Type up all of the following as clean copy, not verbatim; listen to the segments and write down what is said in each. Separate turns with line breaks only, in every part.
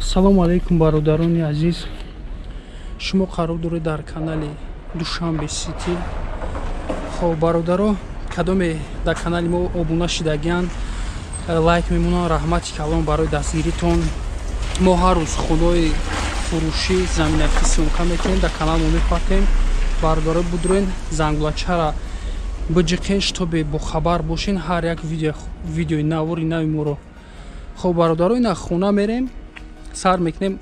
Ассалому алайкум, бародарони азиз. Шумо қарор доред дар канали Душанбе Сити. Хоб, бародаро, кадоме дар канали мо обуна шидагиянд, лайк мемонанд, раҳмати калон барои дастгиритон. Мо ҳар рӯз хунои фурӯшӣ заминакӣ съёмка мекунем, дар канал мо мепартем. Бародаро, будурен, зангулачара биҷиқен, шитобе бохабар бошен ҳар як видеои навори нави моро. Хоб, бародаро, ина хона мерем, сар мекунем.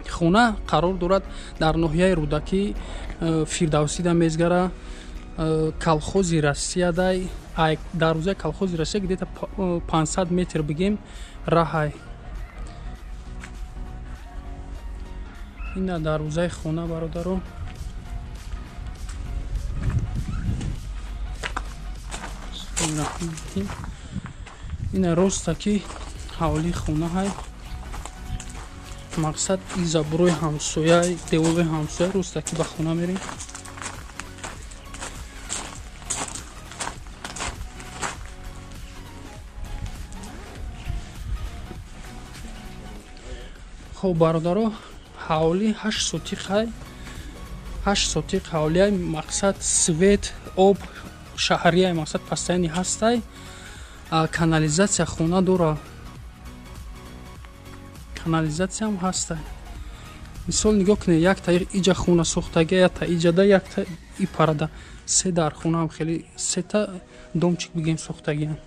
Хона қарор дорад дар ноҳияи Рӯдакӣ, Фирдавсида мезгара, колхози Россиядай, дарвозаи колхози Россия где-то 500 метр бигем раҳай. Ина дарвозаи хона, бародаро. Ина ростаки ҳавлии хона ҳай. Мақсад изабурои ҳамсоя, деволои ҳамсоя, ростаки ба хона мерем. Хоб, бародаро, ҳавлӣ 8 сотиқ ҳай, 8 сотиқ ҳавлиай. Мақсад свет, об шаҳрияй, мақсад постоянный ҳастай. Канализатсия хона дора, канализатсиям ҳастай. Мисол нигоҳ кунед, якта иҷа хона сохтага, якта иҷада, якта и парада, се дар хонаам хеле сета домчик бигем сохтагиян.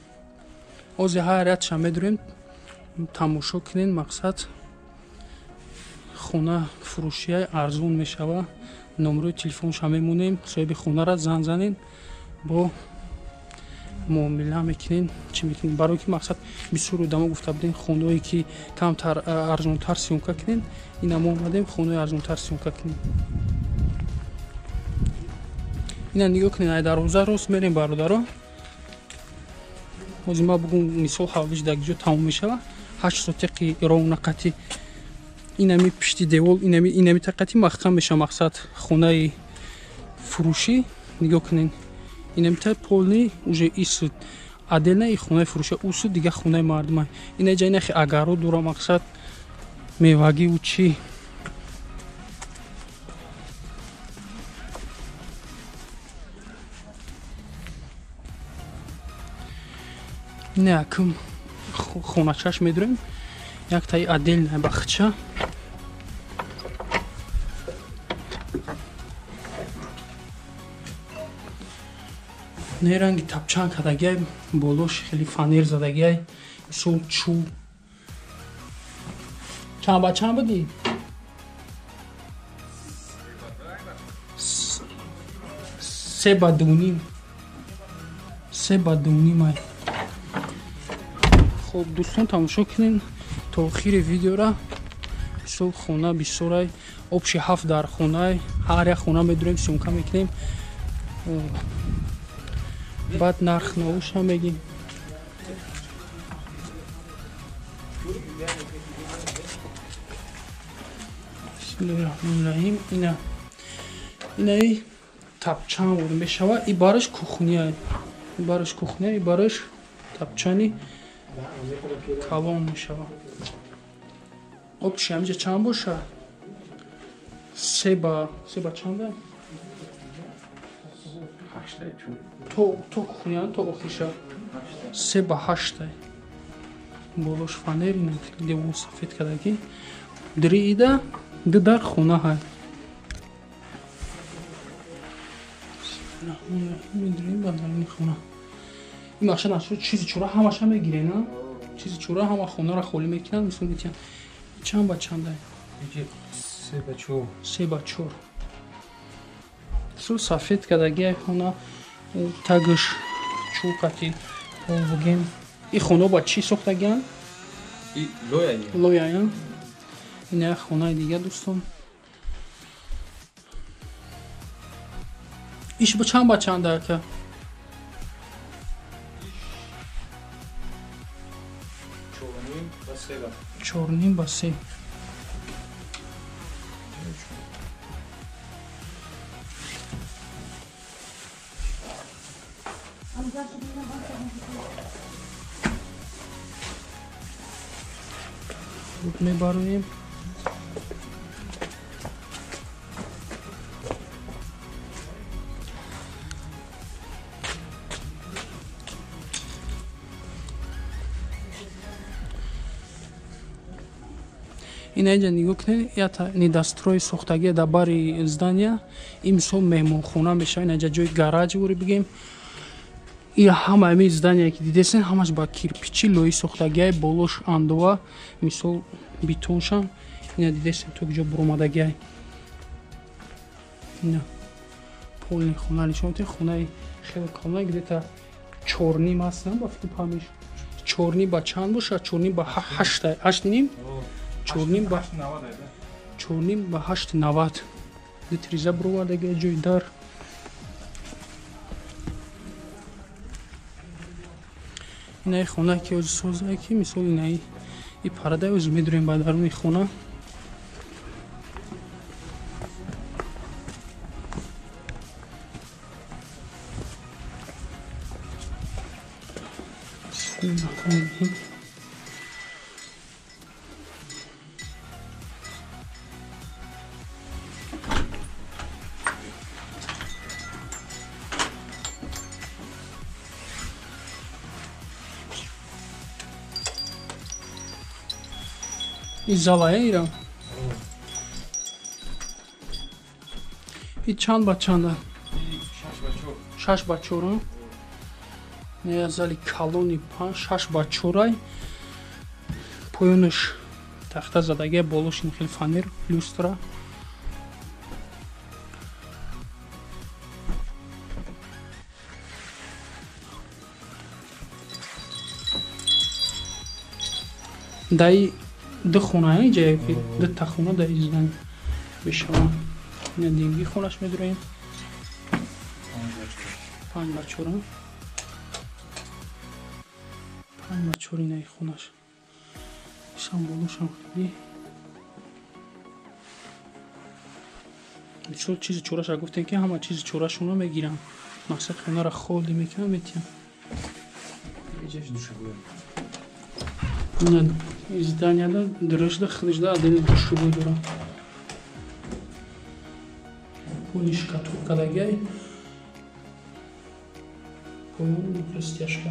Ози ҳар якша медурем, тамошо кунед. Мақсад хона фурӯшияй арзон мешава. Номерои телефонша мемонем, соҳиби хонара зан занед, бо муомила мекунен, чӣ мекунен. Барои ки мақсад бисёр одамо гуфта будем хонаое ки камтар арзонтар съёмка кунен, ина мо омадем хонаи арзонтар съёмка кунем. Ина нигоҳ кунед, ай дарвоза рост мерем, бародаро. Ҳозир ма бугум, мисол ҳавлиш дар ҷо тамом мешава. 8 сотиқи ровнақати инами пишти девол, инами тақати маҳкам меша. Мақсад хонаи фурӯшӣ нигоҳ кунед, инами та полный уже исуд отдельно и хонаи фурӯшӣ, усуд дига хонаи мардума. Ина ҷа инахи агаро дура, мақсад мевагиву чӣ. Ина якум хоначаш медурем, яктаи отдельная бахча. Не ранги тапчан кардагиай, болош хеле фанер задагиай, мисол чӯб. Чанд ба чанд будӣ? Се ба дуним. Се ба дуним ай. Хоб, дӯстон, тамошо кунед то охири видеора. Мисол хона бисёрай, обши 7 дар хонай, ҳар як хона медурем, съёмка мекунем. Баъд нарх навуша мегим. Бисмиллоҳи раҳмони раҳим. Ина инаи тапчан буд мешава. И бараш кухня, и бараш кухня, и бараш тапчани калон мешава. Обши ҳамиҷа чанд боша? Се ба чанда? То кухня, то охиша 3 ба 8. Болош фанер, девол сафед кардагӣ. Дриида ду дар хона ҳай. Медурем ба даруни хона. Ин мақсад нашуд, чизи чура ҳамаша мегирен, а? Чизи чура ҳама хонаро холӣ мекунанд, мисол метиҳанд. Чанд ба чанда?
3 ба 4.
3 ба 4. Су сафед кардагиай хона, тагш чӯқати пол бугем. И хона ба чӣ сохтагиянд? Лояя. Ин як хонаи дига, дӯстон. Иш ба чанд ба чанда, ака? 4.5 ба 3. Мебароем. Ина инҷа нигоҳ кунед, ята недострой сохтагия дар бари здания. Ин мисол меҳмонхона мешавад, ина инҷа ҷои гараж вори бигем. И ҳама ҳамин здания ки дидесен, ҳамаш ба кирпичи лои сохтагиай, болош андова, мисол бетоншам. Ина дидесен то куҷо буромадагиай. Ина полни хона нишон медиҳем, хонаи хеле калона, где-то 4.5 аст, ба фикр памеш. 4.5 ба чанд бошад? 4.5 ба 8, 8.5? 4.5 ба 4.5 ба 8.90. Ду триза буровардагиай ҷои дар. Инаи хона ки ози созае ки мисол инаи и парадай ози медурем ба даруни хона. И залая ира. И чанд ба чанда? 6 ба 4. Не зали калони 5, 6 ба 4. Поёнаш тахта задагия, болош ин хел фанер, люстра. Дай ду хона ҷае ки дута хона дар издан мешаванд. Ина динги хонаш медуроем. 5 ба 4. 5 ба 4 инаи хонаш. Ишам болошам хеле. Мисол чизи чораша гуфтем ки ҳама чизи чорашонро мегирам. Мақсад хонаро холӣ мекунам, метиҳам. Ина изданияда дурушда худашда отдельно душевой дора. Поли шкатулка дагай. Поён стяжка.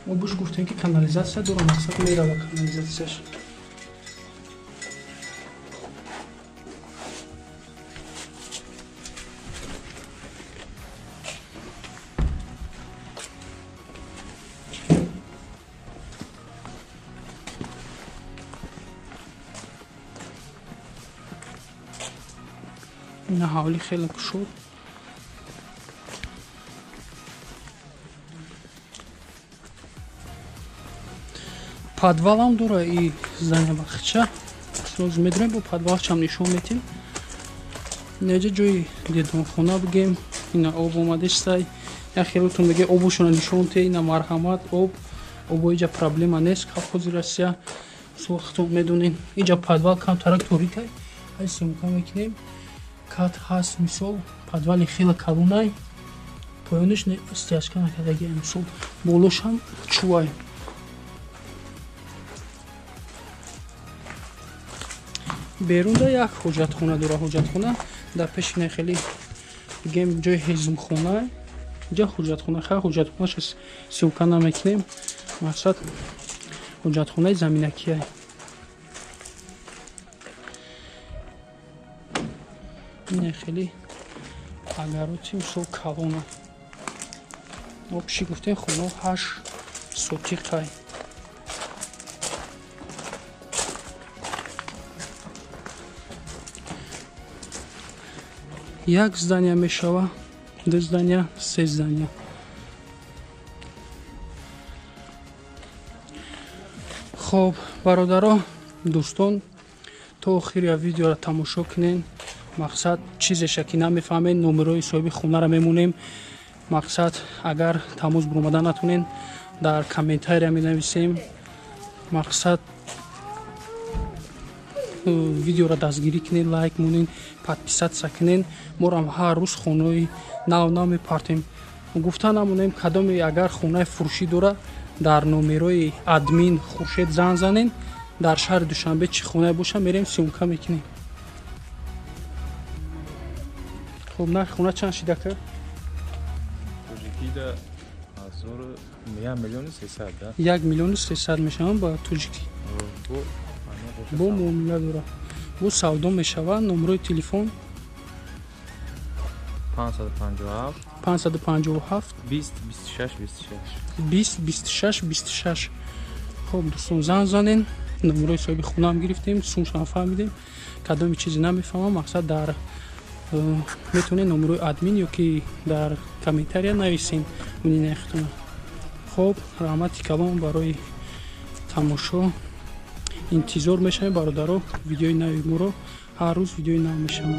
Мо буш гуфтем ки канализатсия дора, мақсад мерава канализатсияш. Ина ҳавли хеле кушод. Подвалам дора и здания бахча. Сразу медурем, бо подвалчам нишон метим. Инаҷа ҷои дедонхона бигем. Ина об омадестай. Я хелотон меге обушона нишон те, ина марҳамат об. Обо иҷа проблема нест, колхози Россия. Сухтон медонин. Иҷа подвал камтарак торикай. Ай съёмка мекунем. Кат ҳаст, мисол подвали хеле калонай. Поёнаш стяжка накардаги, мисол болошам чувай. Берунда як ҳоҷатхона дора, ҳоҷатхона дар пеши ина хеле бигем ҷои ҳезумхона. Инҷа ҳоҷатхона, ха ҳоҷатхонаша съёмка намекунем. Мақсад ҳоҷатхонаи заминакия. Ина хеле агароти мисол калона. Обши гуфтем хона 8 сотиқай. Як здания мешава, ду здания, се здания. Хоб, бародаро, дӯстон, то охири видеоро тамошо кунен. Мақсад чизеша ки намефаҳмед, номерои соҳиби хонаро мемонем. Мақсад агар тамос буромада натонен, дар комментария менависем. Мақсад видеоро дастгирӣ кунед, лайк монед, подписатсия кунед. Морам ҳар рӯз хонаи нав нав мепартем. Гуфта намонем, кадоме агар хонаи фурӯшӣ дора, дар номерои админ Хуршед зан занен. Дар шаҳри Душанбе чӣ хонае боша, мерем съёмка мекунем. Хуб, нархи хона чанд шида ка?
Тоҷикида 1 300 000, да?
1 300 000 мешаванд ба тоҷикӣ. Бо муомила дора, бо савдо мешавад. Номерои телефон?
557.
557.
20 26 26.
20 26 26. Хуб, дӯстон, занг занен. Номерои соҳиби хонаам гирифтем, сумшам фаҳмидем. Кадоми чизе намефаҳмам, мақсад, дар метавонед номерои админ ё ки дар комментария нависем мнения худтона. Хуб, раҳмати калом барои тамошо. Интизор мешавем, бародаро, видеои нави моро. Ҳар рӯз видеои нав мешавад.